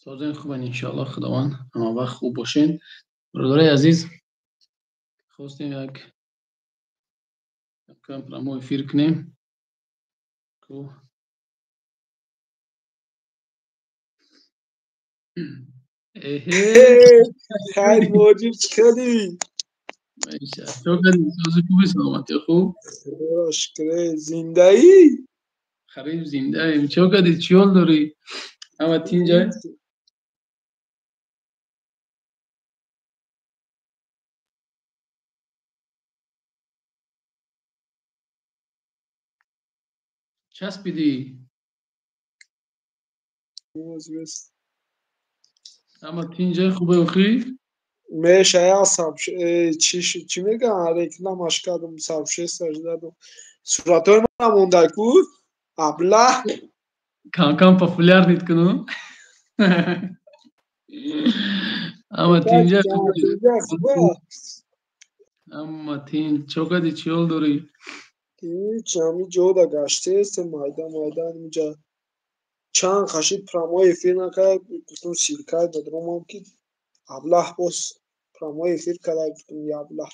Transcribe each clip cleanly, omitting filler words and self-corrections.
Созен хубен иншоаллоҳ, Худованд ҳама вақт хуб бошен. Бародарои азиз, хостем як кам прямой эфир кунем. Эҳе, хайр муҳоҷир, чӣ кардӣ? Чо кардӣ? Сози хуби, саломатӣ хуб? Худоро шукр, зиндаӣ? Хариб зиндаем. Чо кардӣ? Чӣ ҳол дорӣ? Ҳама тинҷай? Часпидӣ? Ҳама тинҷай, хубе охӣ? Мешая чӣ мегӯян, рекламаш кардам, сабшесташ дадам. Суратҳои ман монда ку аблаҳ. Кам-кам популярнит кунум. Ҳама тинҷай, хубе? Ҳама тинҷ. Чо кардӣ? Чӣ ҳол дорӣ? Ҳеч, ҳамин ҷода гаштаестем, майда майда инҷа чанд қашид прямой эфир накард, гуфтам силкай додромам ки аблаҳ боз прямой эфир карда, гуфтам я аблаҳ.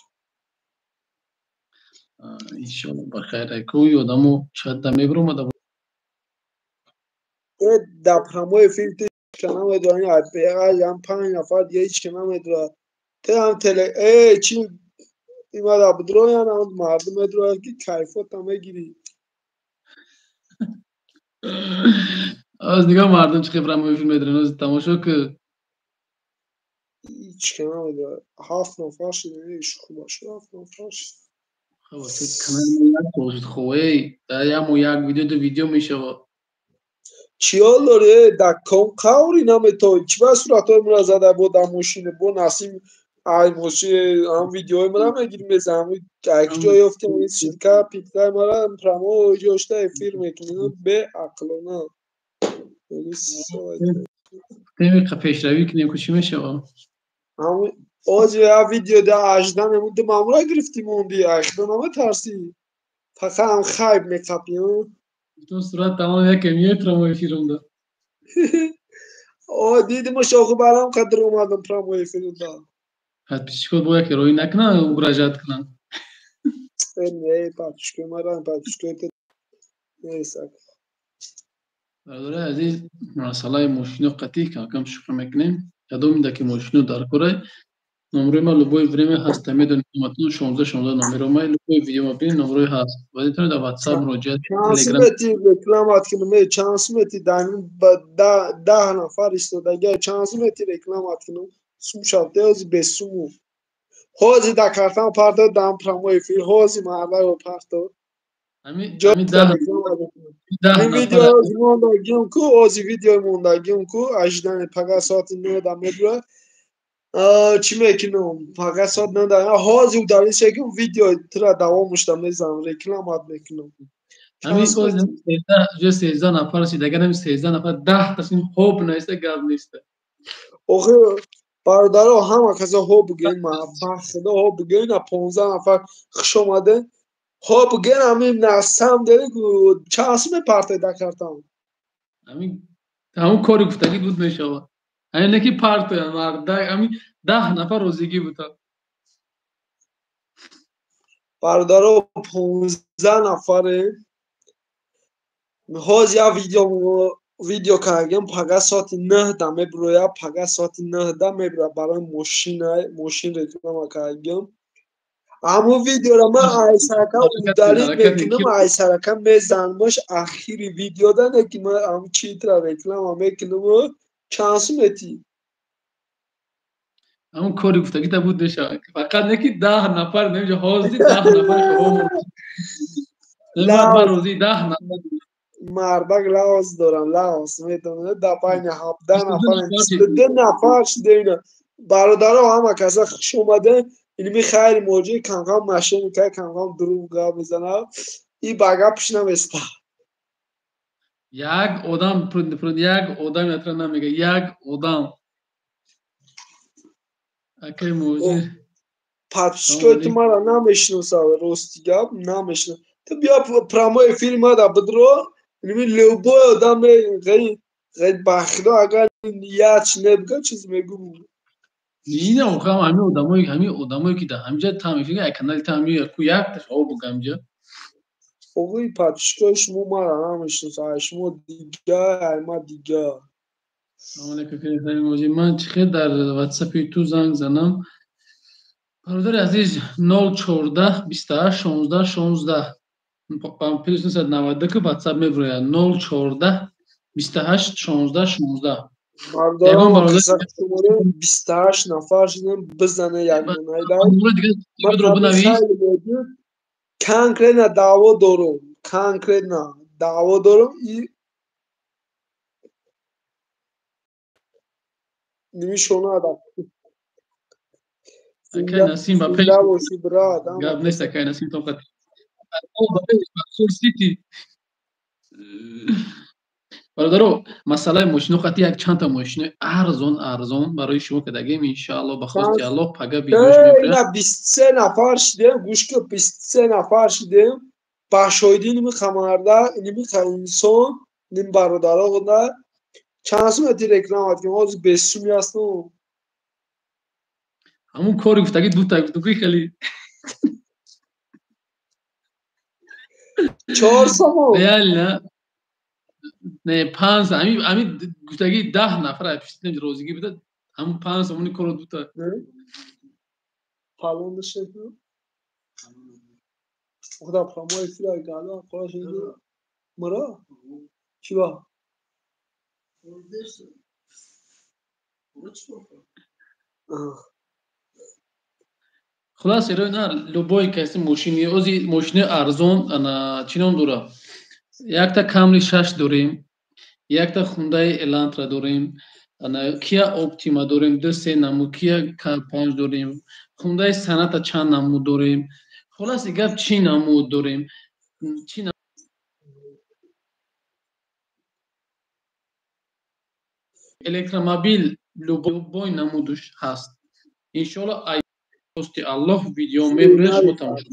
Иншоалло бахайр. Кӯи одамо шояд да мебиромада. Э, да прямой эфир ту ҳеч намедонӣ, ам 5 нафар дига ҳеч ки намедонад. Ту ҳам теле э чи имада бидроян, мардум медрояд ки кайфота мегирӣ. Аз нигоҳ мардум чӣ хел прямой эфир медоранд, оз тамошо ки. Ҳеч ки намедонад. 7 нафар шуд, хуба шуд, 7 нафар шуд. Хуб, канали мо як сол шуд, хуб, эй, дар як моҳ як видео, ду видео мешавад. Чӣ ҳол дорӣ? Э, дар ком қаври наметавонӣ. Чӣ ба суратҳои мара зада бо дар мошина, бо Насим ай моши ҳам видеои мара мегирӣ мезанам. Ай куҷо ёфтем ин силка питкаи мара прямой ҷошта эфир мекунӣ, беақлона. Теми пешравӣ кунем ку чӣ мешавад? Ози я видео да ажда намуд мамура гирифтӣ монди, ай худо наметарсӣ. Фақат ҳам хайб меқапӣ. Ту сурат тамом яке меои прямой эфирам да. О, дидимаш охи барам қадр омадам прямой эфирам да. Подписчикот бо яке роӣ накунанд, угрожать кунанд. Э, не, подписчикои мара, подписчикои нест. Бародарои азиз, масъалаи мошино қатъӣ кам-кам шӯхӣ мекунем. Ядом ида ки мошино дар корай, номрои ма любое время ҳаст, медонед ҳаматон 16 16 номеро ма, любое видео ма бинед, номрои ҳаст. Ва метавонед дар WhatsApp муроҷиат, Telegram. Чанд рекламат кунем, чанд сумати дар 10 нафар истодагӣ, чанд сумати рекламат кунем? Сум шаб ҳози бесуму. Ҳози дар картам парто дам прямой эфир, ҳози мардак парто. Ҳамин видео мондагиам ку, ҳози видео мондагиам ку, аждани пага соати 9 да мебурад. Чӣ мекунам? Пага соат 9 да ҳози удалить мекунам, видео тура давомушда мезанам, рекламат мекунам. Ҳамин 13 нафар шид, агар ҳамин 13 нафар 10 ташин хоб наиста, гап неста. Охи бародаро, ҳама каса хоб бигӯен, ба худо хоб бигӯен, 15 нафар хуш омаден. Хоб бигӯен, ҳамин насам дери чанд сум мепартай дар картам? Ҳамин ҳамон кори гуфтагӣ буд мешавад. Ҳамин не ки партоян мардак, ҳамин 10 нафар розигӣ бутанд. Бародаро, 15 нафаре. Ҳоз як видео кардем, пага соати 9 да мебирояд, пага соати 9 да мебирояд барои мошина, мошин реклама кардем. Ҳамон видеоро ман айсарака удалить мекунам, айсарака мезанамаш ахири видеода, не ки ман ҳамн читра реклама мекунам, чанд сум метӣ? Ҳамон кори гуфтагита буд мешавад. Фақат не ки 10 нафар, немиҷа ҳозир 10 нафар ман розӣ 10 нафар. Мардак лаос дорам, лаос медонад, дар байни 17 нафар, 22 нафар шуда. Бародаро, ҳама каса хуш омаден. Илми хайри муҳоҷир кам-кам мошенника, кам-кам дурӯғ гап мезанад. И ба гапш наместа. Як одам, як одам ятра намега, як одам. Акай муҳоҷир. Подписчикои ту мара намешиносад, рости гап намешиносад. Ту биё прямой эфири мада бидро, любой одам ба худо агар ният небга чиз мегум. Ина охам ҳамин одамое ки дар ҳамҷа там мефига, канали там ку як ташо бугамҷа. Оғои подписчикои шумо мара намешиносанд, ай шумо дига, ай ма дига. Салом алейкум, ман чӣ хел дар ватсапи ту занг занам? Бародари азиз, 014 28 16 16 плюс 992 ки ватсап мебурояд 014 28 16 16. Бародарам, 28 нафар шудем, бизане якдонайда. Конкретно даъво дорум, конкретно даъво дорум и нимишонада. Акай Насим ба пеш гап нест, акай Насим тоқат. Сити. Бародаро, масъалаи мошино қати як чандта мошинои арзон арзон барои шумо кардагем, иншаалло, ба хости Аллоҳ пага видеош мебурад. 23 нафар шудем, гӯш кун, 23 нафар шудем, ба шоҳидӣ ними қамарда, ними инсон, ним бародаро худа чанд сум реклама кардем, ҳозир бесуми ҳастам. Ҳамун кори гуфтагӣ дута гуфтугӯи хеле 4 сомон. Реально не, 5, ами гуфтагӣ 10 нафар пишитем розигӣ буда, ҳамун 5 сомони корро дута. Палон шекну. Худа прямой эфир гала, қора шуди. Мара? Чиба? Хулас, эрои на любой каси мошини, ози мошини арзон, ана чӣ ном дора? Якта Камри 6 дорем, якта Хундаи Элантра дорем, ана Киа Оптима дорем, ду се намуд, Киа К5 дорем, Хундаи Саната чанд намуд дорем. Хуласи гап, чӣ намуд дорем? Чӣ электромобил любой намудуш ҳаст. Иншоалло, ай хости Аллоҳ видео мебуред, шумо тамошо.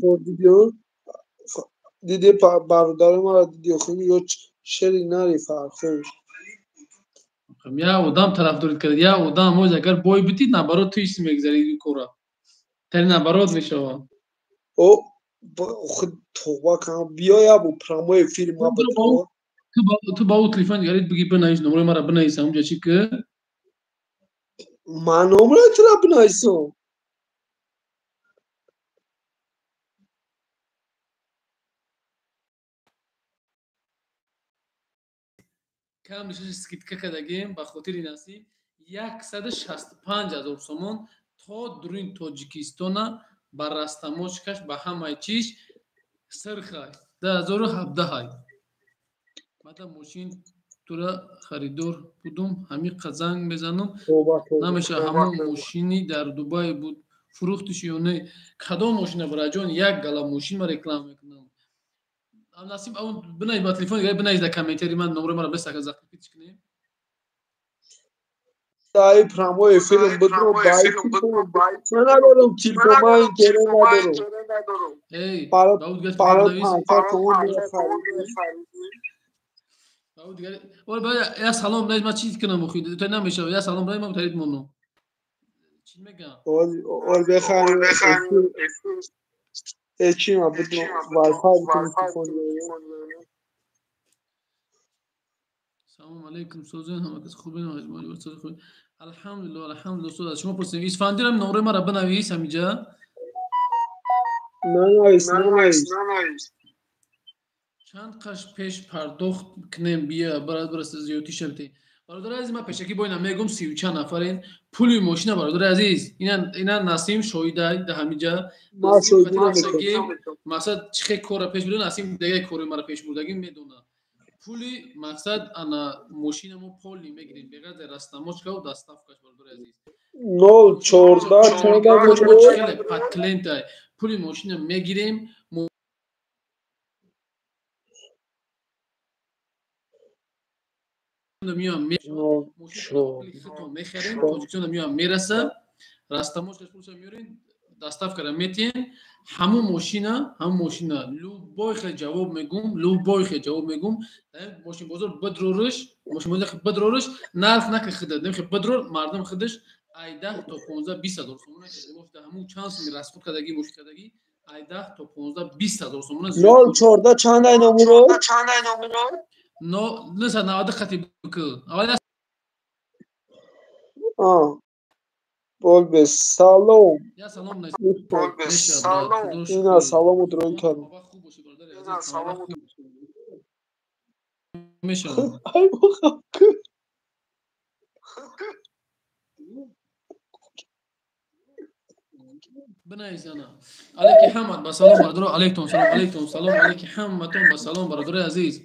Диди бародари мара диди хуни ё шери нари фархуш. Я одам тарафдорит кард, я одам оз агар бой битид, наоборот ту ис мегзари кора. Тари наоборот мешава. О, худ тоба кам, биё я бу прямой эфир ма битро. Ту ба ӯ телефон гарид биги бинавис, номрои мара бинавис ҳамунҷа чӣ ки? Ман номрои тура бинависам. Кам скидка кардагем ба хотири Насиб 165 000 сомон то дуруни Тоҷикистона ба растамочкаш, ба ҳамаи чиш сирхай 2017. Мада мошин тура харидор будум, ҳамин занг мезанам, намеша. Ҳамон мошини дар Дубай буд, фурӯхтиш ё не? Кадом мошина, бараҷон? Як гала мошин ма реклама мекунам. Насиб, бинавис ба телефон, бинавис дар комментари ман номрои мара бес закрепить кунем. Дай прямой эфирм бидро, дай ман надорам телефон, ман интернет надорам. Эй, барот 500 сомон. Я салом дай, ма чиз кунам, охи то намешава. Я салом дай, ма тарид моно. Чӣ мегам? Ол бехарим э чӣ ма бидро вайфай телефон. Салом алейкум, созин, ҳама кас хубин? Алҳамдулилло, алҳамдулилло, соз, аз шумо пурсем. Исфандирам номрои мара бинавис ҳамиҷа. Нанавис, нанавис. Чанд қаш пеш пардохт кунем, бия бараса зиёдтӣ шавте? Бародари азиз, ман пешакӣ бо ина мегум, сию чанд нафарен, пули мошина, бародари азиз, ина Насим шоҳида да ҳамиҷа. Мақсад чӣ хел корра пеш бурда, Насим дега кори мара пеш бурдагӣ медонад. Пули мақсад ана мошина мо поли мегирем, беғарзи растамочкаву доставкаш, бародари азиз. 014. Под клиента пули мошина мегирем. Меоям, мехарем, Тоҷикистон меоям, мераса, растамочкаш пулша меорем. доставкара метиҳем. Ҳамун мошина, любой хел ҷавоб мегум, мошинбозор бидрориш, мошинбозор бидрориш, нарх наки хидад, немхе бидрор, мардум хидиш ай 10 то 15 20 ҳазор сомона ки болошда ҳамун чанд суми расход кардагӣ, мошин кардагӣ, ай 10 то 15 20 ҳазор сомона. 014 чанд ай номеро? Но 990 хати бикл. Аввал Болбе салом. Я салом. Болбе салом. Ина салому дрои кардам. Ина салому мешавам. Ай бохам. Бинависана. Алейки ҳамат ба салом бародаро, алейкум салом, алейкум салом, алейки ҳаматон ба салом бародарои азиз.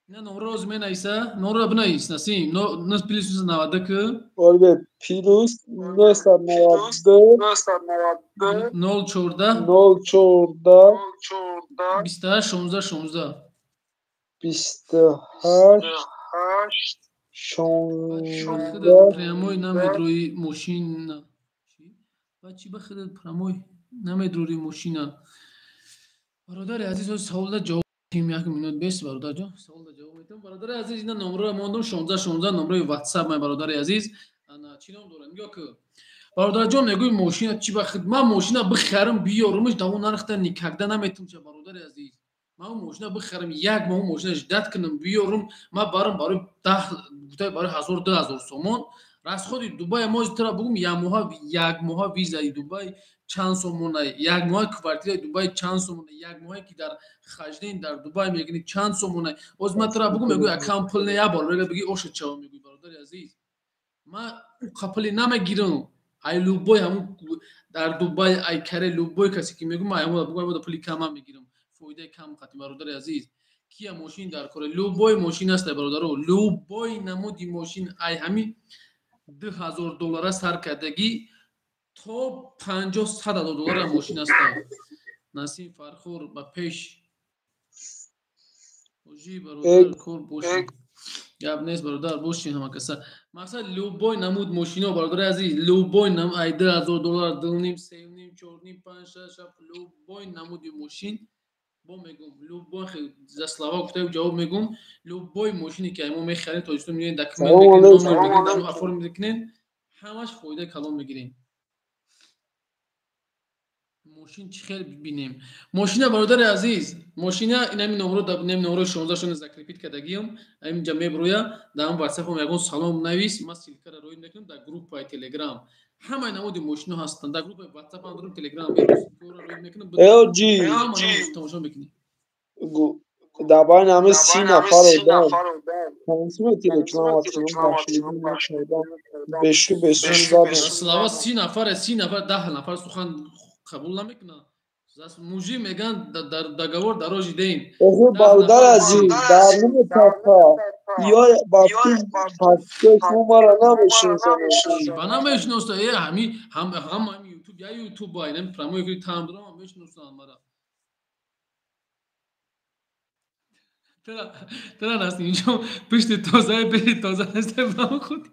На номроз менависа, номро бинавис, Насим, но нас плюс 92. Болбе плюс 992 014 014 28 16 16 28 16. Прямой намедрои мошина. Ба чӣ ба худат прямой намедрори мошина? Бародари азиз, ҳоз саволда ҷавоб тим як минут бес, бародарҷон, саволда ҷавоб метам. Бародари азиз, ина номроро мондум 16 16 номрои WhatsApp май, бародари азиз. Ана чӣ ном дорам? Нигоҳ ку. Бародарҷон, мегӯй мошина чӣ ба худ ман мошина бихарам биёрумш даво нархта никогда наметум ча, бародари азиз. Ман мошина бихарам як моҳ мошина ждать кунам биёрум, ман барам барои 10 гуфта барои 1000 2000 сомон. Расходи Дубай мо тра бугум як моҳа визаи Дубай чанд сомона, як моҳа квартираи Дубай чанд сомона, як моҳе ки дар хаҷдин дар Дубай мегирӣ чанд сомона. Оз ман тра бугум мегӯй акам пул не, як бор мега бигӣ оша чаво мегӯй, бародари азиз. Ман уқа пули намегирам. Ай любой ҳамун дар Дубай ай каре любой касе ки мегӯм, ман ҳамон бугум, ҳамон пули кам ман мегирам. Фоидаи кам қати, бародари азиз. Кия мошин дар коре? Любой мошин аст, бародаро, любой намуди мошин ай ҳами 2000 доллара сар кардагӣ то 50-100 ҳазор доллара мошин аст. Насим Фархур ба пеш. Ҳоҷӣ бародар кор бошӣ. Гап нест бародар, бошӣ ҳама каса. Мақсад любой намуд мошино, бародари азиз, любой нам ай 2000 доллар, 2.5, 3.5, 4.5, 5, 6, 7, любой намуди мошин бо мегум, любой за слова гуфта ҷавоб мегум, любой мошине ки мо мехарем Тоҷикистон меоем, документ мекунем, номер мегирем, дар оформ мекунем, ҳамаш фоидаи калон мегирем. Мошин чӣ хел бибинем? Мошина, бародари азиз, мошина инами номро нем номро 16 шона закрепить кардагиам, ҳаминҷа меброя, дар ҳам WhatsApp-ам ягон салом навис, ман ссылкаро роӣ мекунам дар группаи Telegram. Ҳамаи намуди мошино ҳастанд дар группаи WhatsApp ам дорам, Telegram ссылкаро роӣ мекунам. LG тамошо мекунӣ. Дар байни ҳамин 30 нафар одам бешу бесу задем. Слава 30 нафар, 30 нафар, 10 нафар сухан қабул намекунад. Мужи меган дар договор дорожи день. Охе бародар азиз, дар наметафа. Ё ба паскеш мара намешиносам. Ба намешиноса, э ҳами ҳам ҳам ҳами YouTube, я YouTube ай, нем прямой эфир там дорам, мешиносам мара. Тра нас инҷо пишти тоза, пишти тоза нест ба худ.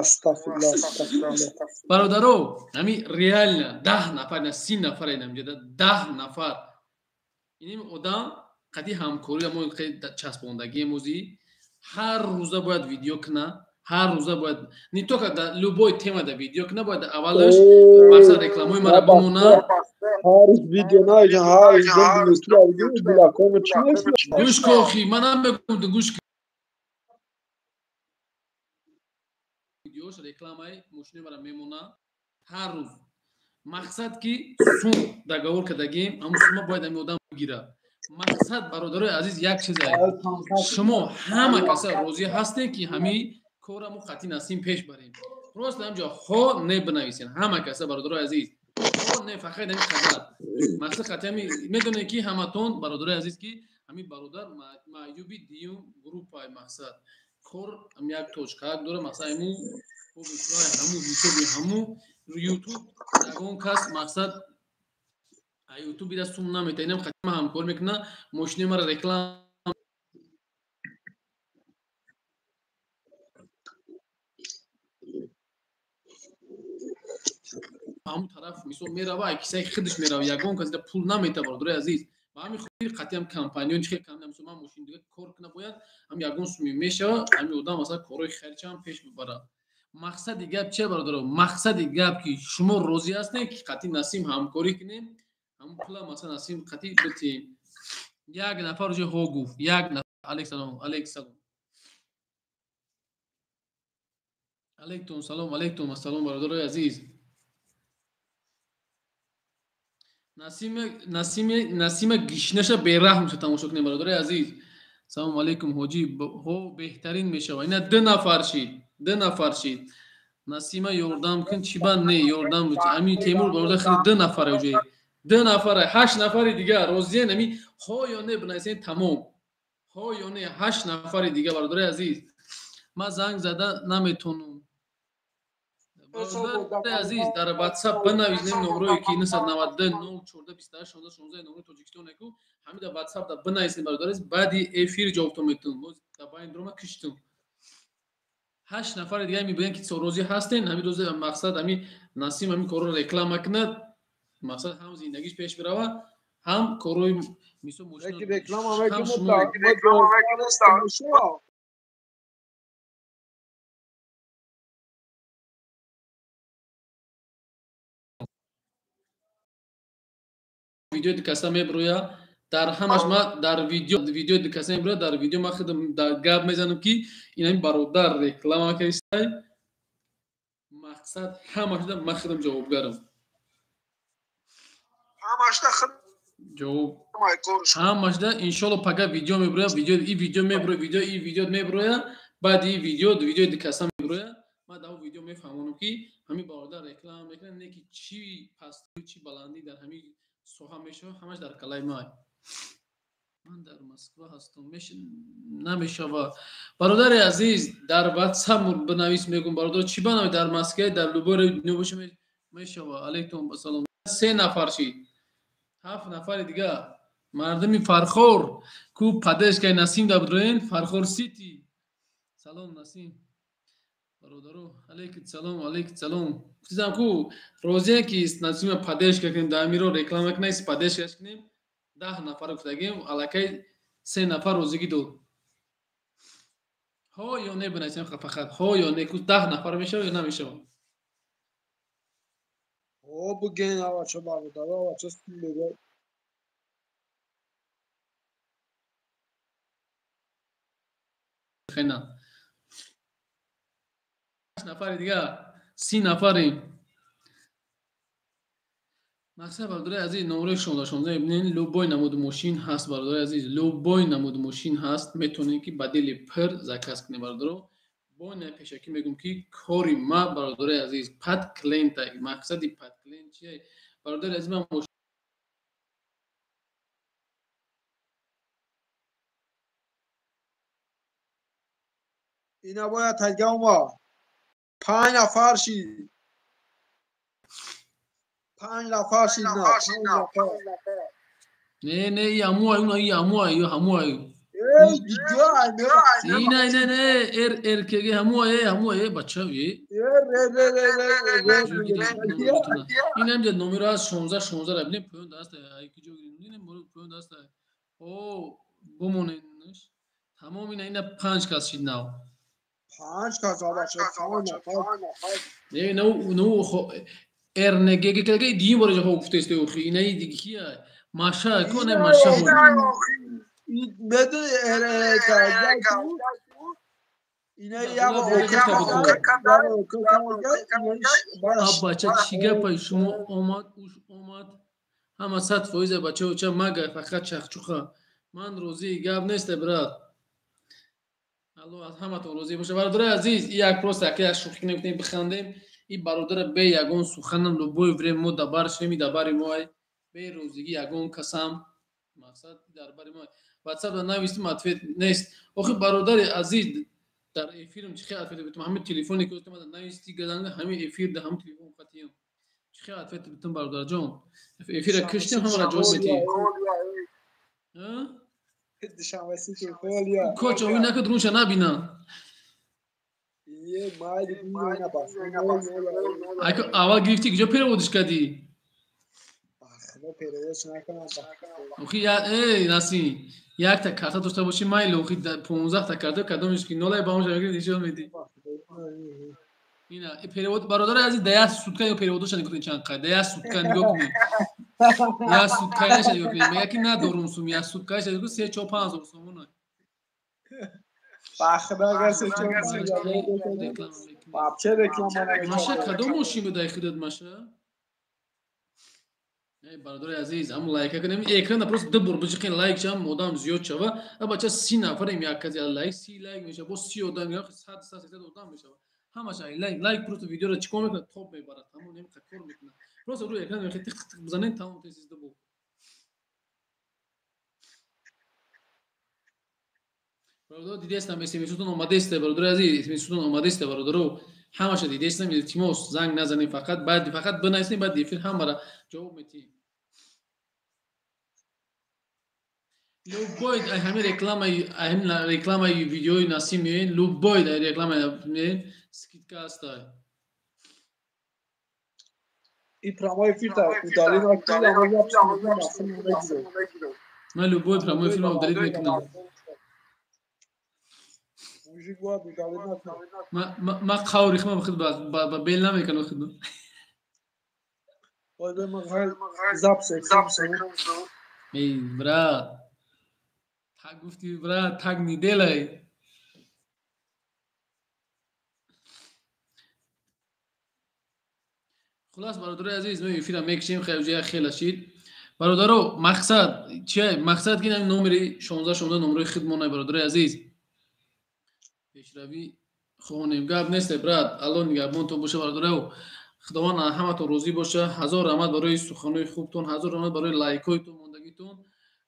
Астағфируллоҳ, астағфируллоҳ. Бародаро, ҳами реально 10 нафар, на 30 нафар инамҷода 10 нафар. Иним одам қати ҳамкорӣ мо часпондагии музи ҳар рӯза бояд видео куна, ҳар рӯза бояд не только да любой тема да видео куна, бояд аввалаш мақсад рекламаи мара бимона. Ҳар рӯз видео на, ҳар рӯз видео билакомо чӣ нест? Гӯш кун, охи, ман намегӯм, гӯш кун. Видеош рекламаи мошини мара мемона ҳар рӯз. Мақсад ки сум договор кардагим, ҳамун сума бояд ҳамин одам бигира. Мақсад бародарои азиз як чиз аст. Шумо ҳама каса розӣ ҳастед ки ҳамин корро мо қатъи Насим пеш барем. Просто ҳамҷо хо не бинависен. Ҳама каса бародарои азиз. Хо не, фақат ҳамин қадар. Мақсад қатъи ҳамин медонед ки ҳаматон бародарои азиз ки ҳамин бародар маъюби дуюм группаи мақсад. Кор як точка дора, мақсад ҳамун ҳамун ҳисоби ҳамун YouTube ягон кас мақсад YouTube ира сум намета. Инам қатъи ман ҳамкор мекуна, мошини мара реклама ҳамун тараф мисол мерава, ай кисаи худаш мерава, ягон кас пул намета, бародарои азиз. Ба ҳамин хотир қатъиам компаниён чӣ хел кам мисол ман мошин дига кор куна бояд, ҳам ягон суми мешава, ҳамин одам масалан корҳои хайрчаам пеш бибарад. Мақсади гап чия, бародаро? Мақсади гап ки шумо розӣ ҳастед ки қатъи Насим ҳамкорӣ кунем, ҳамун пула масалан Насим қатъи битем. Як нафар уже ҳо гуфт, як нафар. Алейк салом, алейк салом. Алейкум салом, алейкум ассалом, бародарои азиз. Насима гишнаша бераҳм шуд, тамошо кунем, бародарои азиз. Салом алейкум, ҳоҷӣ. Ҳо, беҳтарин мешава. Ина ду нафар шид, ду нафар шид. Насима ёрдам кун, чӣ ба не ёрдам. Амин Темур бародар, хеле ду нафар уже. Ду нафар, ҳашт нафари дигар розиян ами ҳо ё не бинависен, тамом. Ҳо ё не, ҳашт нафари дигар, бародарои азиз. Ман занг зада наметонам. Бародари азиз, дар WhatsApp бинависем номрое ки 992 014 28 16 16 номри Тоҷикистон еку, ҳамин дар WhatsApp да бинависем, бародари азиз, баъди эфир ҷавобтон метавонам. Боз дар байн дрома киштум. Ҳашт нафари дигар мебинанд ки розӣ ҳастен, ҳамин рӯз мақсад ҳамин Насим ҳамин корро реклама кунад, мақсад ҳам зиндагиш пеш бирава, ҳам корҳои мисол мошин реклама ҳам шумо видеои дикаса меброя, дар ҳамаш ма дар видео дикаса меброя, дар видео ма худам дар гап мезанам ки ин ҳамин бародар реклама кардистай, мақсад ҳамашда ма худам ҷавобгарам. Ҷавоб ҳамашда иншолло пага видео меброя, видео и видео меброя, видео и видео меброя, баъди и видео видеои дикаса меброя, ман дар видео мефаҳмонам ки ҳамин бародар реклама мекунад, не ки чӣ пастӣ чӣ баландӣ дар ҳамин соҳа мешава, ҳамаш дар калаи май. Ман дар Москва ҳастам, намешава. Бародари азиз, дар WhatsApp бинавис, мегум бародар, чӣ банавис, дар Москва, дар любой дунё боша мешава. Алейкум ассалом. Се нафар шид, ҳафт нафари дигар. Мардуми Фархор ку падешкаи Насим да будроен, Фархор Сити. Салом Насим. Бародаро, алейкум салом, алейкум салом. Гуфтам ку розия ки Насима падешка кунем, дар амиро реклама кунем, падешкаш кунем. 10 нафар гуфтагем, аллакай 3 нафар розигӣ дод. Ҳо ё не бинависем фақат, ҳо ё не, ку 10 нафар мешава ё намешава? Ҳо буген, авачо бародаро, авачо мега. Хена. Нафари дигар, 30 нафарем. Мақсад бародари азиз, номрои 1616 бинед, любой намуд мошин ҳаст, бародари азиз, любой намуд мошин ҳаст, метавонед ки ба дили пир заказ кунед, бародаро. Бо ин пешакӣ мегӯм ки кори ма, бародари азиз, пад клиента. Мақсади пад клиент чие? Бародари азиз, ман ина бояд таҷама 5 нафар шид. 5 нафар шид, на 5 нафар. Не, не, и ҳамуай, уна и ҳамуай, ё ҳамуай. Эй, ҷой, не. Не, не, не, эр РКГ ҳамуай, ҳамуай, бача, е. Эр, эр, эр, эр, ин ҳам ҷа номеро аз 16 16 ра бинем, поён даста, ай ки ҷо гирем, нем, поён даста. О, бумоненш. Тамом ина, ина 5 кас шид нав. 5 кас, бача, 5 нафар. Не, ну, ну, РНГ ки дим бора ҷо гуфтест, охи, инаи диги кия? Маша, ко не Маша буд. Медуни РНГ инаи як бача чӣ гапай шумо омад, уш омад. Ҳама 100% бача оча мага фақат чахчуха. Ман розӣ гап нест, брат. Аллоҳ аз ҳаматон розӣ боша. Бародарои азиз, як просто як як шӯхӣ кунем, кунем, бихандем. И бародара бе ягон суханам любой время мо дабар шем, дабари мо ай бе розигӣ ягон касам мақсад дар бари мо. WhatsApp да навистим, ответ нест. Охи бародари азиз, дар эфирам чӣ хел ответ битум? Ҳамин телефоне ки омада нависти газанга, ҳамин эфир да ҳамин телефон қатиям. Чӣ хел ответ битум, бародарҷон? Эфира киштем, ҳамара ҷавоб метиҳем. Коча, ӯ накад рунша набина. Айко аввал гирифтӣ куҷо переводиш кардӣ? Охи эй Насим, якта карта дошта бошӣ майли, охи 15та карта кадомиш ки нолай ба онҷа мегирӣ нишон медиҳӣ. Ина перевод бародари азиз, да як сутка ё переводоша нигоҳ кунед чанд қай, да як сутка нигоҳ кунед. Як сутка наша нигоҳ кунед. Мега ки надорум сум, як сутка наша нигоҳ 3 4 5 ҳазор сомона. Маша кадом мошин будай худат маша? Эй бародари азиз, ҳамун лайка кунем. Экрана просто ду бор биҷиқен лайк шам, одам зиёд шава. А бача 30 нафарем як кази лайк, 30 лайк мешава, бо 30 одам, 100 100 одам мешава. Ҳамаша лайк, лайк просто видеоро чикор мекунад? Топ мебарад. Тамом немқа кор мекунад. Просто рӯи экран мехоҳед тиқ тиқ бизанед, тамом тез ду бор. Бародаро дидестам смсутон омадеста, бародари азиз, смсутон омадеста, бародаро. Ҳамаша дидестам, илтимос, занг назанед, фақат баъд фақат бинависед, баъд эфир ҳамаро ҷавоб метиҳем. Любой ҳамин рекламаи видеои Насим меоед, любой реклама меоед, скидка ҳаста. И прямой эфир та удалить накунед. Ман любой прямой эфир удалить мекунам. Ма қаври худам худ ба бел намекунам худ. Эй брат, так гуфти брат, так не делай. Хулас бародари азиз, мо эфира мекушем, хеле хела шид. Бародаро, мақсад чия? Мақсад ки номери 16 16 номерои худмона, бародари азиз. Пешравӣ хонем. Гап нест, брат. Алло нигаҳбонтон боша, бародаро. Худованд ҳаматон розӣ боша. Ҳазор раҳмат барои суханҳои хубтон, ҳазор раҳмат барои лайкҳоятон, мондагитон.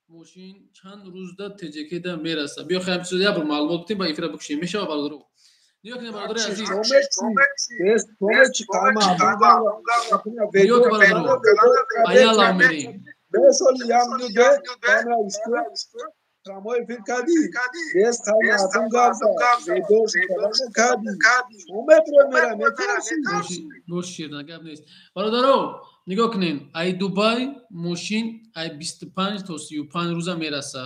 Мошин чанд рӯзда ТҶК-да мераса? Биё хаем чиз як бор маълумот битем, ба эфира бикушем. Мешава, бародаро? Нигоҳ кунед, бародари азиз. Нигоҳ кунед, бародаро. Аяла мерем. Прямой эфир кардӣ, без мардум гап зад, ведош кардӣ. Бош ширна, гап нест. Бародаро, нигоҳ кунед, ай Дубай мошин ай 25 то 35 рӯза мераса.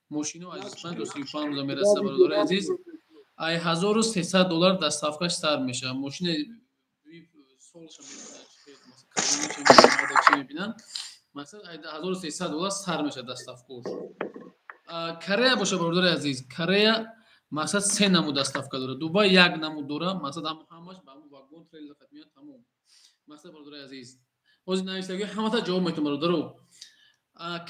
Мошино ай 25 то 35 рӯза мераса, бародари азиз. Ай 1300 доллар доставкаш сар мешавад. Мошини солша мебинанд. Масалан, ай 1300 доллар сар мешавад доставкаш. Корея боша, бародари азиз, Корея мақсад се намуд доставка дорад. Дубай як намуд дорад, мақсад ҳамаш ба ҳамун вагон трейлер хат меояд, тамом. Мақсад, бародари азиз, ҳозир навиштагӣ ҳамата ҷавоб метавон, бародаро.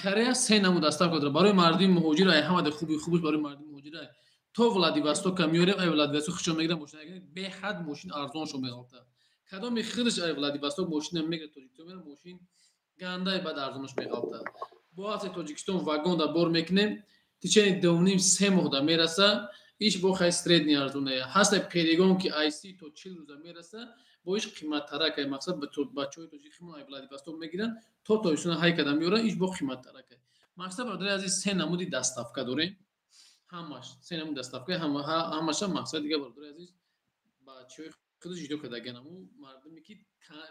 Корея се намуд доставка дорад. Барои мардуми муҳоҷир ай ҳамада хуби хубаш барои мардуми муҳоҷир ай. То Владивостока меорем, ай Владивосток худшон мегирад мошина, беҳад мошин арзоншон меғалта. Кадоми худаш ай Владивосток мошина мегирад Тоҷикистон мерад, мошин гандаи баъд арзонаш меғалта. Бо ҳафте Тоҷикистон вагон да бор мекунем, течени 2.5-3 моҳ да мераса, иш бо хай средний арзоне. Ҳаста перегон ки ай 30 то 40 рӯза мераса, бо иш қиматтарак ай, мақсад бачаҳои тоҷик химон ай Владивосток мегиранд, то Тоҷикистон ҳай када меоранд, иш бо қиматтарак ай. Мақсад, бародари азиз, се намуди доставка дорем. Ҳамаш се намуди доставка, ҳамаша мақсад дига, бародари азиз, бачаҳои худаш ҷудо кардагиан, ҳамун мардуме ки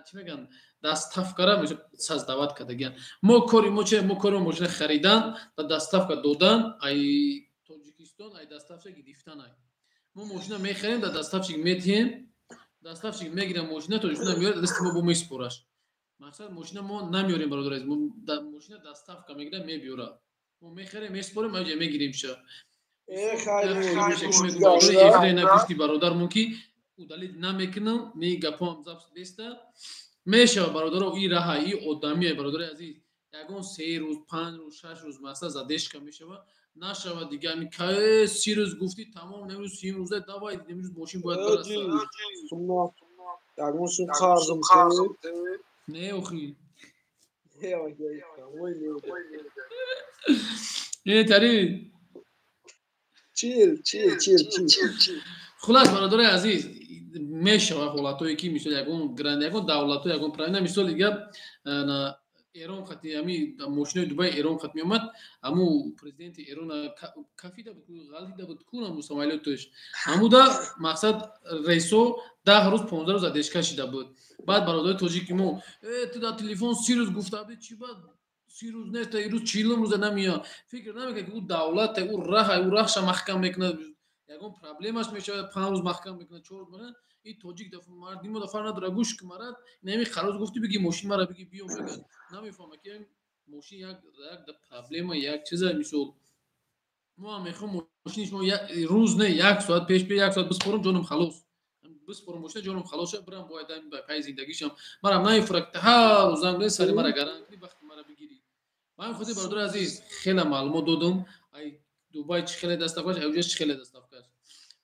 чӣ мегӯянд, доставкара создавать кардагиан. Мо кори мо че? Мо кори мо мошина харидан ва доставка додан ай Тоҷикистон, ай доставщик гирифтан ай. Мо мошина мехарем, да доставщик метиҳем, доставщик мегирад мошина, Тоҷикистон меорад, дасти мо бо месупораш. Мақсад мошина мо намеорем, бародари азиз, мошина доставка мегирад, мебиёрад. Мо мехарем, месупорем, аҷа мегирем ша. Гуфти бародармон ки удалить намекунам, ни гапоам запись неста. Мешава, бародаро, и раҳа, и одамие, бародари азиз. Ягон 3 рӯз, 5 рӯз, 6 рӯз масалан задержка мешава. Нашава дига ами кае 30 рӯз гуфти тамом, имрӯз 30 рӯза давай, имрӯз мошин бояд бираса. Ягон сум қарзм те? Не, охи. Не, тари. Чил, чил, чил, чил. Хулас, бародари азиз, мешава ҳолатҳое ки мисол ягон гранд, ягон давлатҳо, ягон правила, мисол дига Эрон хати ами мошинои Дубай Эрон хат меомад, аму президенти Эрона кафида буд, ғалтида буд, кун аму самолёташ. Амуда мақсад рейсо 10 рӯз 15 рӯз задержка шида буд. Баъд бародари тоҷики мо ту дар телефон 30 рӯз гуфта будӣ, чӣ баъд 30 рӯз нест, рӯз 40 рӯза намеояд. Фикр намекунад, ки ӯ давлате, ӯ раҳа, ӯ раҳша маҳкам мекунад, ягон проблемаш мешавад, 5 рӯз маҳкам мекунад, 4 рӯз мекунад. И тоҷик мардимо дафар надора, гӯш ки марад инами қароз гуфти, биги мошин мара биги биё, мегӯяд. Намефаҳма, ки мошин як проблема, як чиза. Мисол, мо ҳам мехоҳем мошини шумо рӯз не, як соат пеш бе, як соат биспорам, ҷонам халос, биспорам мошина, ҷонам халос шад, бирам бояд пай зиндагишам. Марам намефура, ки ҳар рӯз занг бизани, сари мара гаран кунӣ, вақти мара бигирӣ. Ба ҳамин хотир, бародари азиз, хеле маълумот додум. Ай Дубай чӣ хеле доставкаш, ай уҷа чӣ хеле доставкаш.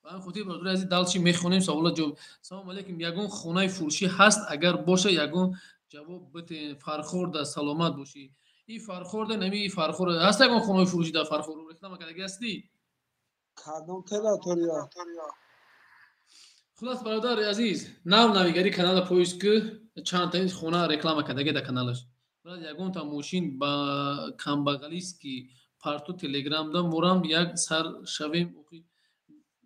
Ба ҳамин хотир, бародари азиз, дальше мехонем савола ҷавоб. Салому алейкум, ягон хонаи фурӯшӣ ҳаст? Агар боша, ягон ҷавоб битен. Фархорда, саломат бошӣ. И Фархорда, нами Фархор ҳаст ягон хонаи фурӯшӣ дар Фархор? Реклама кардаги ҳастӣ? Кадом территория? Хулас, бародари азиз, нав навигари канала поиск ки, чандтаин хона реклама кардаги дар каналаш. Брат, ягонта мошин ба камбағалиски парту телеграмда мурам, як сар шавем, охи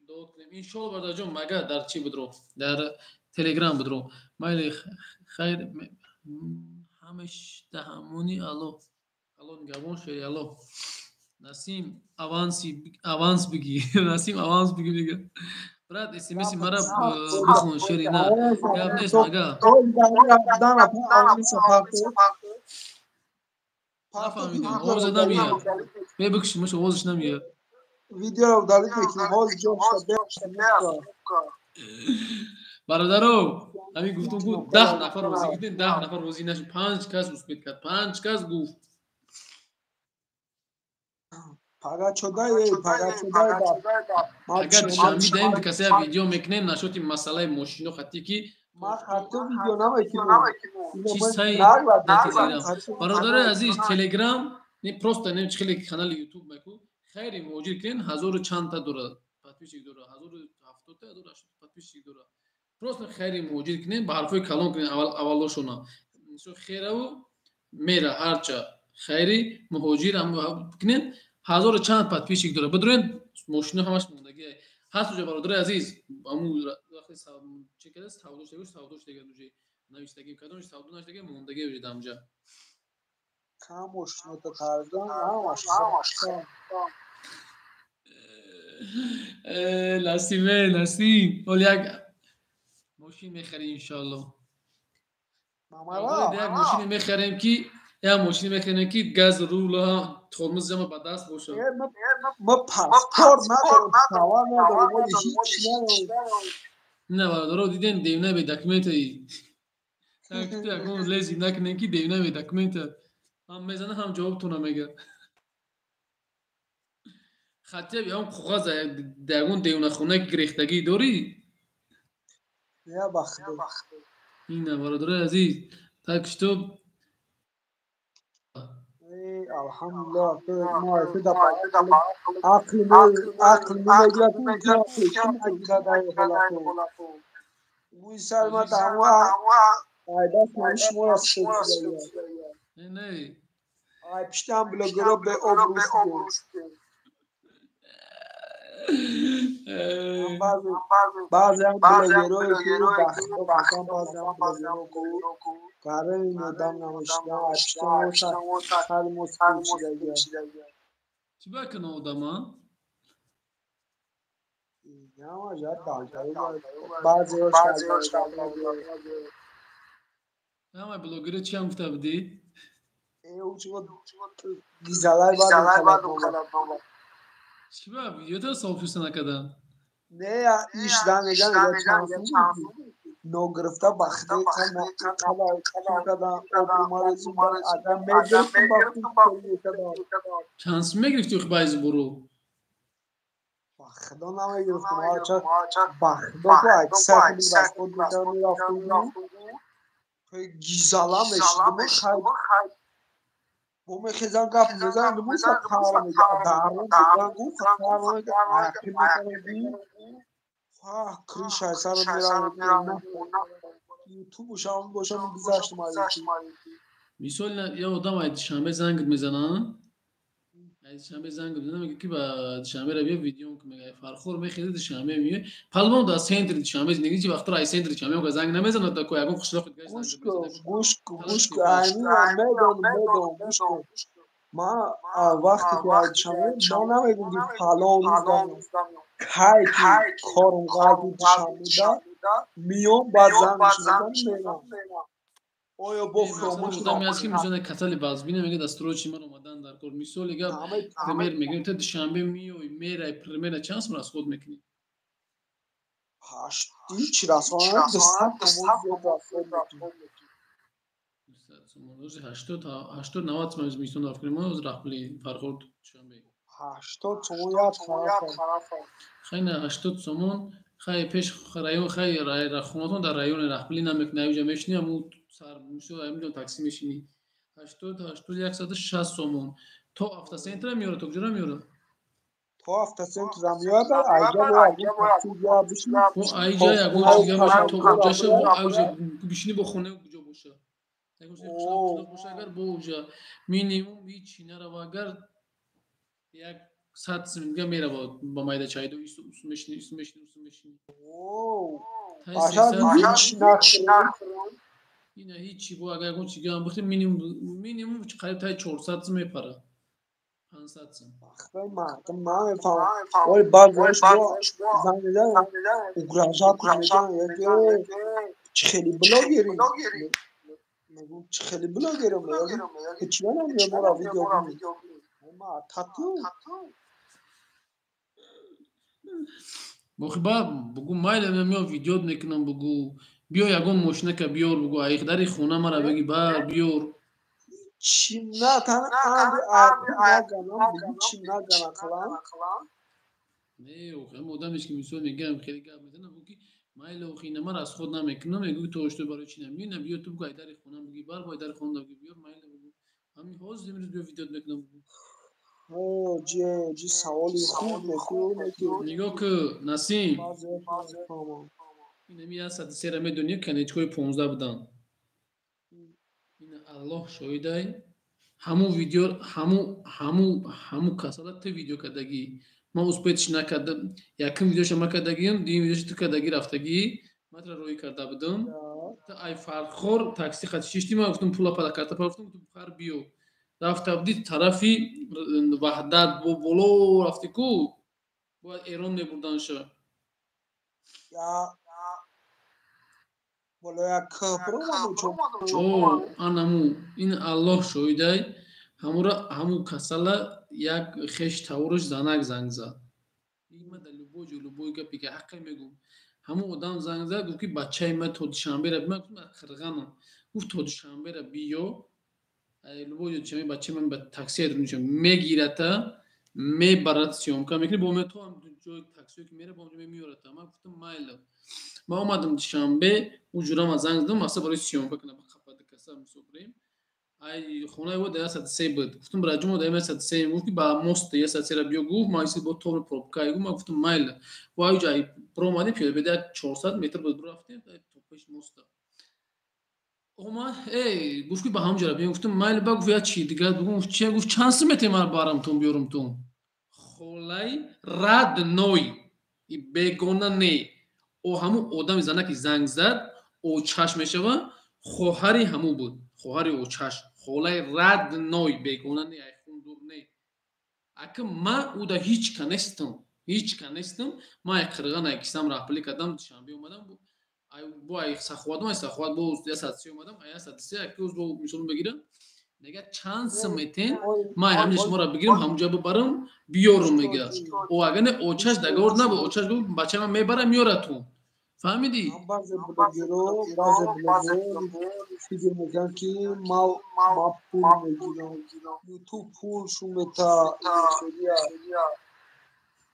дод кунем, иншолло. Бародарҷон, мага дар чӣ будро, дар телеграм будро. Майли, хайр, ҳамеш даҳамони. Алло, алло, нигаҳбон, шери алло. Насим, аванси, аванс биги, Насим, аванс биги, мега. Брат, смси мара бихон, шери. На, гап нест, мага. Нафаҳмидем, овоза намеяд, мебикши, муш овозаш намеяд. Видеоро удалить мекунем, ҳозир ҷо. Бародаро, ҳамин гуфтум ку, 10 нафар розӣ гидем, 10 нафар розӣ нашуд, панҷ кас успеть кард, панҷ кас гуфт. Пага чодай, пага чодай. Агар душанби даем, касе як видео мекунем насчёти масъалаи мошино хатӣ ки. Ма хатто видео намекунем. Чи сай бародарои азиз, телеграм не, просто не, хеле канали ютуб меку, хайри муҳоҷир кунен, ҳазору чандта дора подписчик дора, 1070-та, 1080 подписчик дора. Просто хайри муҳоҷир кунен, ба ҳарфҳои калон кунен аввалошона, хераву мера, ҳарча хайри муҳоҷир кунен, ҳазору чанд подписчик дора, бидурен, мошино ҳамаш мондагӣ ҳаст уҷа. Бародари азиз, аму вақте чӣ карда, савдо шуда, савдо шудага, уҷа навиштагӣ кадомш савдо нашудага, мондагӣ уҷа дамҷа. Кам мошинота тарзан, ҳамаш. Насиме, Насим, ҳол як мошин мехарӣ, иншоалло. Як мошине мехарем ки, як мошине мехарем ки газ, рула, тормоз ҷама ба даст бошад. Ма паспорт надорам, права надорам, ҳеҷ надорам. На, бародаро, дидем, девна бе документа, ягон лези накунем ки девна бе документа ҳам мезана, ҳам ҷавобтона мега. Хатя ягон коғаз, ягон девнахона гирехтагӣ дорӣ? Я бахто. Ина, бародарои азиз, так что Алҳамдулиллоҳ, мо ақли ақл мегирад, мӯи сари ма даҳва айдаст шуморо. Не. Ай пиштам блогеро бе обрӯ. Баъзеам блогерое ки бахто, баъзеам блогеро ку карени одам намешидам, ай пиштам сари мо чидагия. Чӣ бакана одама? Баъзеош. Ҳама блогеро чиам гуфта будӣ? Гизалай. Чӣ ба видеото софиса накардан? Не, ишда меган, ногирифта бахти агар мегирифтам, бахти. Чанд сум мегирифти байзи буру? Бахдо намегирифтам, бахдо ку аксар расход мекардам, мерафтам, гизала мешидам, хай бо мехезам, гап мезанам, муса қар мега, дарон меган, гу қар мега, аяқи мекардам, крыша сарам мерам, ютубушам бошам, гузаштам. Мисол, я одам ай Душанбе зангит мезанам, Душанбе занг мезанам, мегӯяд, ки ба Душанберо биё, видеом ки мегӯяд, Фархор мехезӣ, Душанбе меоӣ. Палмон дар центри Душанбе зиндагӣ, чи вақтро ай центри Душанбе ка занг намезанад, ко ягон қишлоқи дигар занг Гӯш кун, мезанад. Гӯш кун, гӯш кун, аймина медонам, медонам, гӯш кун. Ман вақте ки аз Душанбе, ман намегӯм, ки фалон рӯз дамеям. Кай ки корум ғайби Душанбеда миём, баъд зангш мезанам, мерам. Оё бо фуромӯш Одаме аст, ки мисол касали базбина, мегӯяд, дастурои ман омадан дар кор. Мисоли гап, пример мегӯем, ту Душанбе меои, мерай, примерно чанд сум расход мекунӣ? Ҳеҷ расход, 200 сомон зиёд расход мекунӣ. 80, 90 сум зимистон рафт кунем, ҳозир раҳпули Фархор Душанбе. 80 сомон як тарафа. Хай, на, 80 сомон, хай, пеш район, хай, хонатон дар райони раҳпулӣ намекунӣ, аюҷа мешинӣ, аму сар мисол ҳаминҷо такси мешинӣ. 80, 80, 160 сомон. То автоцентра меёра, то куҷора меёра? То автоцентра меояд, айҷа бояд такси ҷоя бишинӣ. Бо айҷа ягон чизга боша, то уҷаша, бо айҷа бишинӣ, бо хонаи куҷо боша. Ягон чизи қишлоқ боша, агар бо уҷа минимум ҳичи нарава, агар 100 сум дига мерава, ба майда чайдо ису мешинӣ, ису мешинӣ, усу мешинӣ. Ина ҳичи, бо агар ягон чиз гам бихӯри, минимум қариб таи 400 сум мепара. 500 сум. Ахтаи мардум намефаҳмам. Вале баъзеаш бо занг мезананд, угрожать мекунанд, чӣ хели блогерӣ? Мегӯм, чӣ хели блогерам? Мегӯям, чӣ намеояд моро видео кунӣ? Ма тату. Бохи ба бугу, майли, меом, видеот мекунам, бугу, биё, ягон мошинака биёр, бугу, айх дари хона мара беги, бар биёр. Чӣ на тан амри наганам, бугу, чӣ наган ақлан? Не, охи, ҳам одамеш, ки мисол мегӯям, хеле гап мезанам, бугу, ки майли, охи, ина ман расход намекунам, мегӯ, то что барои чӣ намеёй? На, биё, ту бугу, ай дари хона буги, бар, бо ай дари хона буги, биёр, майли, бугу. Ҳамин ҳозир имрӯз биё, видеот мекунам, бугу. Ҷи саволи хуб мекунӣ. Нигоҳ ку, Насим. Инами 103-ра медонӣ, конечкои 15 буданд. Ина Аллоҳ шоҳидай, ҳамун видео, ҳаму касала ту видео кардагӣ. Ман успеть накардам. Якум видеоша ма кардагиам, дуюм видеоша ту кардагӣ, рафтагӣ. Ман тура роҳӣ карда будам. Ту ай Фархор такси хати шиштӣ, ман гуфтам, пула пада карта гуфтам, ту хар биё. Рафта будӣ тарафи Ваҳдат, бо боло рафтӣ ку, бояд Эрон мебурданша. Боло як кӯҳ. О, анаму ин Аллоҳ шоҳидай, ҳамура, ҳаму касала як хеш тавруш занак занг зад. Ма дар любой ҷо, любой гапе ки ҳаққе мегӯм. Ҳамун одам занг зад, гуфт, ки бачаи ма то Душанбера, ман гуфтам, Қирғанам. Гуфт, то Душанбера биё, любой ҷо Душанбе, бачаи ман ба такси мегирата, мебарад, съёмка мекунӣ, бо то ҷои таксиё ки мера, бо онҷо меората. Ман гуфтам, майли. Ман омадам Душанбе, ӯ ҷурама занг задам, мақсад барои съёмка кунам, қапада каса мисол бирем. Ай хонаи ӯ дар 103 буд. Гуфтам, бираҷумо дар 103. Гуфт, ки ба мост 103-ра биё, гуфт, ман бо тобри пробка. Гуфт, ман гуфтам, майли. Ва ай ҷа биромадем, пиёда беда як 400 метр буд, рафтем то пеши моста. Омад, эй, гуфт, ки ба ҳамон ҷора биё. Гуфтам, майли. Ба гуфт, як чи дигар бугум, гуфт, чи? Гуфт, чанд сум метавонӣ ман барам тун, биёрам тун? Холаи родной, бегона не. О, ҳамун одами занаки занг зад, очаш мешава, хоҳари ҳамун буд, хоҳари очаш, холаи родной, бегона не, ай хундур не. Ака, ман уда ҳеҷ ка нестам, ҳеҷ ка нестам. Ман ай Қирған, ай кисам раҳпулӣ кардам, Душанбе омадам, бо ай Саховат, ай Саховат бо 103 омадам, ай 103 аки бо мисол бигирам, мега, чанд сум метен, ман ҳамин шуморо бигирам, ҳамунҷо бибарам, биёрам, мега. О, агар не, очаш договор набуд. Очаш гуфт, бачаи ман мебара, меёра ту. Фаҳмидӣ? Баъзе блогеро, баъзе блогеро фикр мекунанд, ки ма пул мегирам, Ютуб пул шу мета.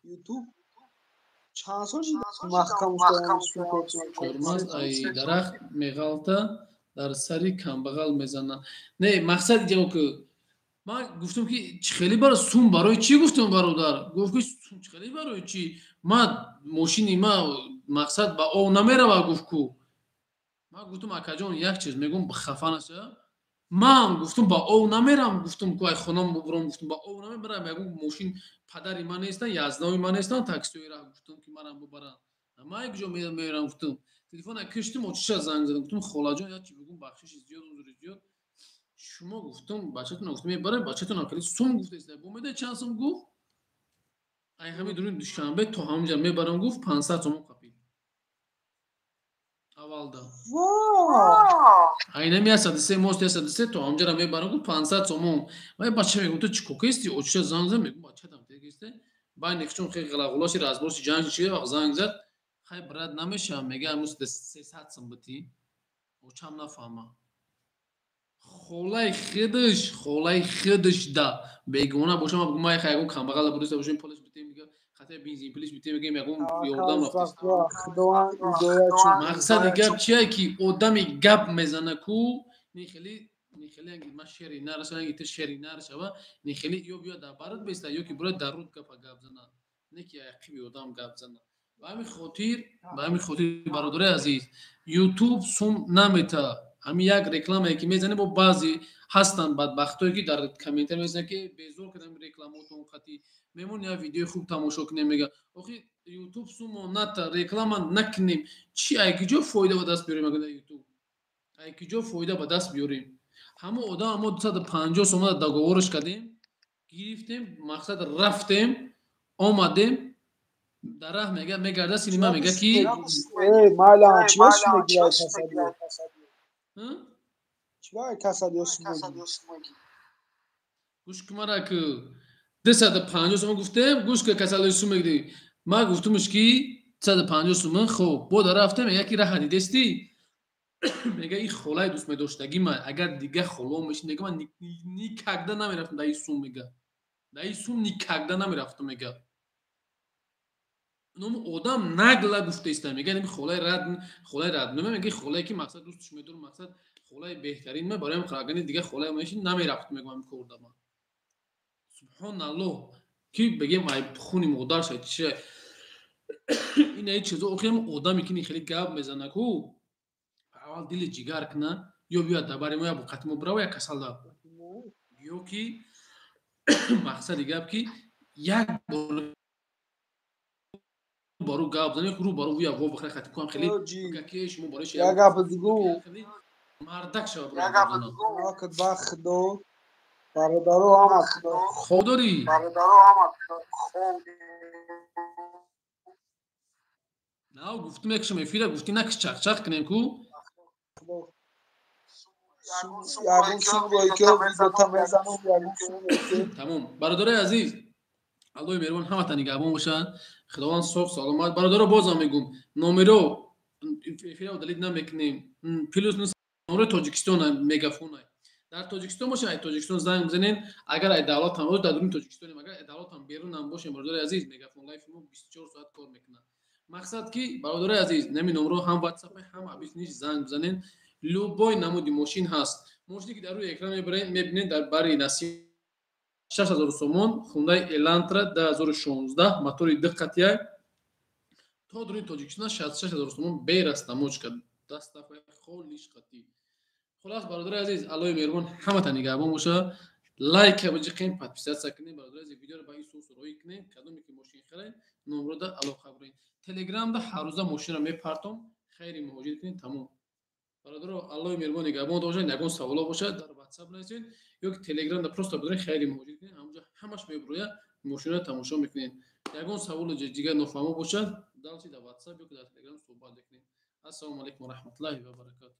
Ютуб чанд сол маҳкам. Чормағз ай дарахт меғалта, дар сари камбағал мезана. Не, мақсад иҷо ки ман гуфтам, ки чӣ хеле бара сум, барои чӣ? Гуфтам, бародар, гуфт, ки сум чӣ хеле, барои чӣ? Ман мошини ма, мақсад, ба ов намерава, гуфт ку. Ман гуфтам, акаҷон, як чиз мегӯм, хафа наша. Ман гуфтум, ба ов намерам, гуфтум, ку ай хонам бубурам, гуфтум, ба ов намебарам, ягон мошин падари ман нестан, язнави ман нестан, таксиҳои раҳ, гуфтум, ки манам бубаранд. Ман як ҷо мерам, гуфтум. Телефона киштум, очиша занг задам, гуфтум, холаҷон, як чи бигум, бахшиши зиёд, узри зиёд. Шумо, гуфтум, бачатон, гуфтум, мебарем, бачатон хеле сум гуфтест. Бо медои чанд сум гуфт? Ай ҳами дуруни Душанбе то ҳамҷа мебарам, гуфт, 500 сомон қапид. Аввалда. Айнами 103 мост 103 то ҳамҷара мебарам, гуфт, 500 сомон. Вай бача мегум, ту чӣ кокести? Очиша занг зад, мегум, бачатам тегисте. Байни чун хеле ғалағулоши разборши ҷанг чи вақт занг зад. Хай, брат, намешавам, мега, ҳамуз 300 сум бити. Очам нафаҳма. Холаи худаш да бегона бошам, ман бигум, хай, ягон камбағала буриста бошем, пулаш битем, мега, хатя бензин пулиш битем, мегем, ягон ёрдам рафтест. Мақсади гап чия, ки одами гап мезана ку, нихели нихели ман шери нарашава, ту шери нарашава, нихели ё биё дар барат беста, ё ки бура дар руд гапа гап зана, не ки ақиби одам гап зана. Ба ҳамин хотир, бародарои азиз, Ютуб сум намета. Ҳамин як рекламае ки мезанем, бо баъзе ҳастанд бадбахтое, ки дар комментар мезананд, ки безор кардам рекламотон, қатӣ мемон, як видеои хуб тамошо кунем, мега. Охи, Ютуб сумо ната, реклама накунем, чи ай киҷо фоида ба даст биёрем? Агар Ютуб ай киҷо фоида ба даст биёрем? Ҳамон одам мо 250 сомона договорш кардем, гирифтем, мақсад, рафтем, омадем, дар раҳ мега, мегарда синима, мега, ки Майла, чӣ касалиё? Гӯш ку мара, ку 250 сомон гуфтем, гӯш ка, касалиё сум мегирӣ. Ман гуфтумш, ки 250 сомон. Хоб, бо дар рафтем, мега, ки раҳа дидестӣ, мега, и холаи дӯст медоштагӣ ман, агар дига холо мешид, мега, ман никогда намерафтам дар ин сум, мега, дар ин сум никогда намерафтам, мега. Номи одам нагла гуфтаиста, мега, нами холаи рад, холаи раднума, мега, холае ки, мақсад, дӯстш медорам, мақсад, холаи беҳтарин ма бароям, агани дига холае мешид, намерафтам, мега, ман кор дама. Субҳоналлоҳ, ки бигем, ай хуни модарша чи ина чизо. Охирам одаме ки хеле гап мезана ку, аввал дили ҷигар куна, ё биёяд дар бари мо, як боқати мо бирава, як касал да, ё ки, мақсади гап, ки як бор бару гап зани, рӯ бару я во бихра, хати куам, хеле ки шумо барои як гап дигу мардак шава. Ба худо, бародаро, ҳама. Хоб дорӣ? Бародаро, ҳама. На, гуфтум, якшум эфира гуфтӣ, накш, чақчақ кунем ку. Ягон сум видеота мезанам, ягон сум. Тамом, бародарои азиз, Аллоҳи меҳрубон ҳаматан нигаҳбон бошад, Худованд соғ саломат. Бародаро, бозам мегӯм, номеро эфира удалить намекунем. Плюс номерои Тоҷикистон, мегафона. Дар Тоҷикистон бошед, ай Тоҷикистон занг бизанед. Агар ай давлатам, дар дуруни Тоҷикистонем, агар ай давлатам берунам бошем, бародарои азиз, мегафон лайф мо 24 соат кор мекунад. Мақсад ки, бародарои азиз, нами номро ҳам ватсап, ҳам обычный занг бизанед. Любой намуди мошин ҳаст. Мошине ки дар рӯи экран мебинед, дар бари Насим 6000 сомон, Хундай Элантра 2016, мотори диққатия, то дуруни Тоҷикистон 66 000 сомон, берастамочка, доставка холиш қатӣ. Хулас, бародари азиз, Аллоҳи меҳрубон ҳаматан нигаҳбон боша. Лайка биҷиқем, подписаться кунем. Бародари азиз, видеоро ба ин сус роӣ кунем. Кадоме ки мошин харед, номрода алоқа бурем. Телеграмда ҳаррӯза мошинро мепартом. Хайри муҳоҷир кунед. Тамом, бародаро, Аллоҳи меҳрубон нигаҳбон бошад. Ягон саволо бошад, дар ватсап нависед ё ки телеграмда просто бидоред, хайри муҳоҷир кунед, ҳамонҷо ҳамаш мебурояд, мошинро тамошо мекунед. Ягон саволу дигар нофаҳмо бошад, дальше дар ватсап ё ки дар телеграм суҳбат мекунем. Ассалому алайкум ва раҳматуллоҳи ва баракату.